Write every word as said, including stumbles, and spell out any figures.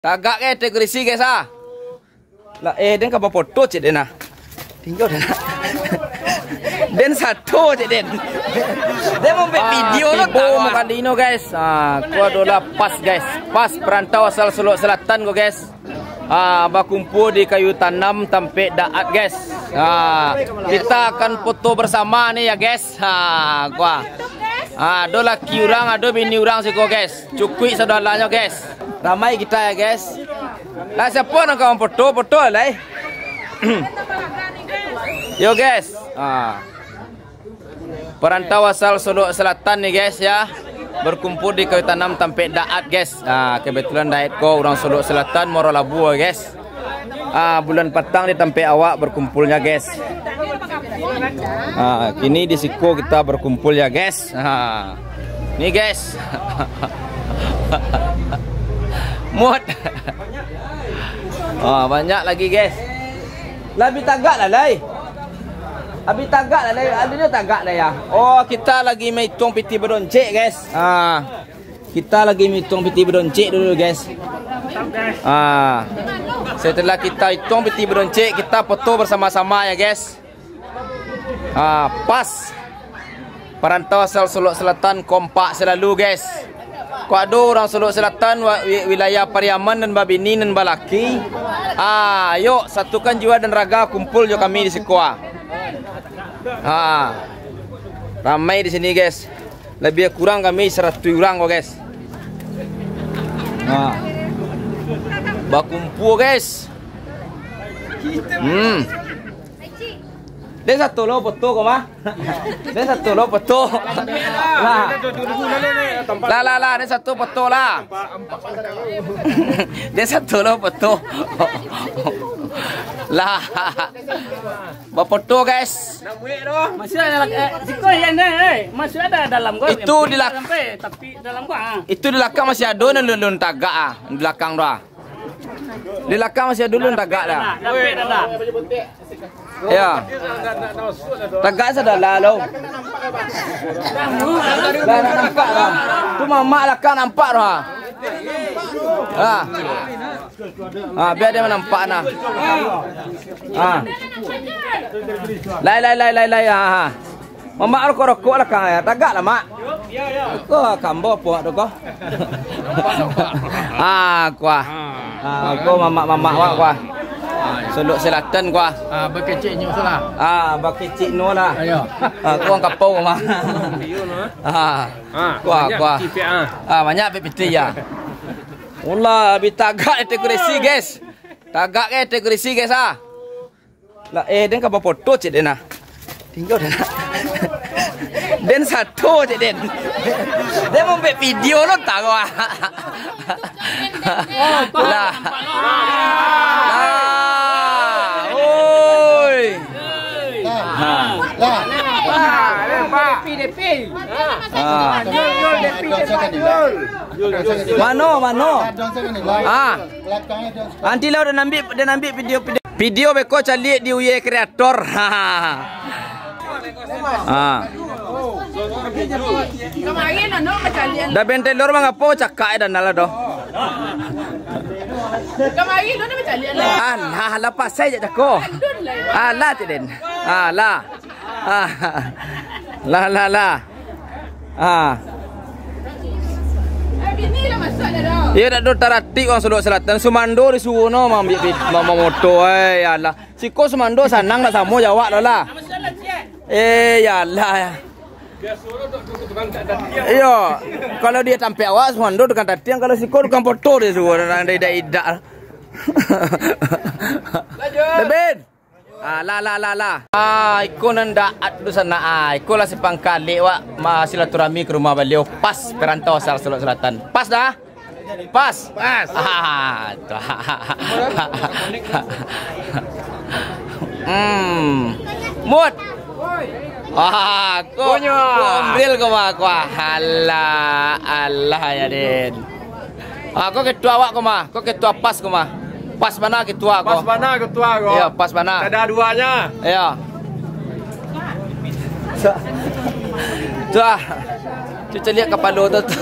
Tagak, guys, tegurisi, guys, ah. Lah, eh, den ka bafoto, cek den, ah. Tinggal den, ah. Den sato, cek den. Den mau buek video lo, tibo tahu, ah. Mukadino, guys. Ah, ko adolah pas, guys. Pas perantau asal Solok Selatan ko, guys. Ah, bakumpul di Kayu Tanam, Tampek Daat, guys. Ah, kita akan foto bersama ni ya, guys. Ha, ko ah. Ah, ado laki urang, ado bini urang siko, guys. Cukuik saudaranyo, guys. Ramai kita ya, guys. Lah, siapo nan ka mamfoto, foto lai. Yo, guys. Ah. Perantau asal Solok Selatan ni, guys, ya. Berkumpul di Kayu Tanam Tampek Daat, guys. Ah, kebetulan Daat ko urang Solok Selatan, Muaro Labu, guys. Ah, bulan patang di tampek awak berkumpulnya, guys. Ah, kini di siko kita berkumpul ya, guys. Ah. Ni, guys. Mut. Ah, banyak lagi, guys. Lah, bi tagak lah, lai. Abi tagak lah, lai. Adinyo tagak lah, ya. Oh, kita lagi maituang pitih badoncek, guys. Ah. Kita lagi maituang pitih badoncek dulu, guys. Ah. Setelah kita ituang pitih badoncek, kita foto bersama-sama ya, guys. Ah, pas. Perantau asal Solok Selatan kompak selalu, guys. Kok ado urang Solok Selatan, wa-, wi-, wilayah Pariaman nan babini, nan balaki, ah, ayo satukan jiwa dan raga, kumpul jo kami di siko, ah. Ah. Ramai di sini, guys. Lebih kurang kami saratuih urang ko, guys. Nah. Bakumpul, guys. Hmm. Den sato lo foto ko mah. Den sato lo foto. Lah. Lah, lah, lah, den sato foto lah. Den sato lo foto. Lah. Bafoto, guys. Masih ada lak-, eh, siko yang ni, eh. Masih ada dalam ko. Itu di lak- sampai, tapi dalam ko, ah. Itu di lakang masih ado nan lun-lun tagak, ah. Di lakang tu, ah. Di lakang masih ado lun tagak dah. Dah, dah, dah. Ya. Tagak sadala lo. Lah, lah nampak lah. Tu mamak lakang nampak tu, ah. Ah. Ah, bia dia manampak nah. Ah. Lai, lai, lai, lai, lai. Ah, ah. Mamak rokok-rokok lah, Kang, ya. Tagak lah, Mak. Ko kambo puak tu ko. Ah, kuah. Ah, ko mamak-mamak wak kuah. Solok Selatan kuah. Ah, bakecek nyo salah. Ah, bakecek no lah. Ayo. Ah, ko ang kapau mah. Ah. Ah, kuah, banyak kuah. Pitih, ah. Ah, banyak pitih ya. Ulah, bi tagak ete kurisi, guys. Tagak ke ete kurisi, guys, ah. Lah, eh, den ka bafoto, cek den, ah. Tinggal den, ah. Den sato, cek den. Den mau buek video lo, tahu, ah. Lah. Lah. Oi. Ha. Lah. Ah. Mano, mano? Ah. Nanti lah udah nambi, udah nambi video, video. Video beko caliak di Uye Kreator. Ha. Dah bentelor mangapo cakak eh dan lah doh. Alah, lah pasai je cako. Alah, cik den. Alah. Ah. Lah, lah, lah. Ah. Iyo, dak do taratik urang Solok Selatan. Sumando disuruah no mambiak pi-, ma-, mamoto, eh, ya Allah. Siko sumando sanang dak samo jawak lo lah. Eh, ya Allah. Iyo. Kalau di tampek awak sumando tukang tatiang, kalau siko tukang foto disuruah, nan idak-idak. Bebin. Ah, lah, lah, lah, lah. Ah, iko nan daat tu sanak, ah. Iko lah simpang kalek wak, ma-, silaturahmi ka rumah baliau. Pas perantau asal Solok Selatan. Pas dah? Pas? Pas. Ah, tu. Hmm. Mut. Ah, ko, ko Omril ko, wak, ko. Alah, alah, ya, Den. Ah, ko ketua awak ko mah, ko ketua pas ko mah. Pas bana ketua ko. Pas bana ketua ko. Iyo, pas bana. Kada duanya. Iyo. Sa-, tuah. Cuba lihat kapalo tu.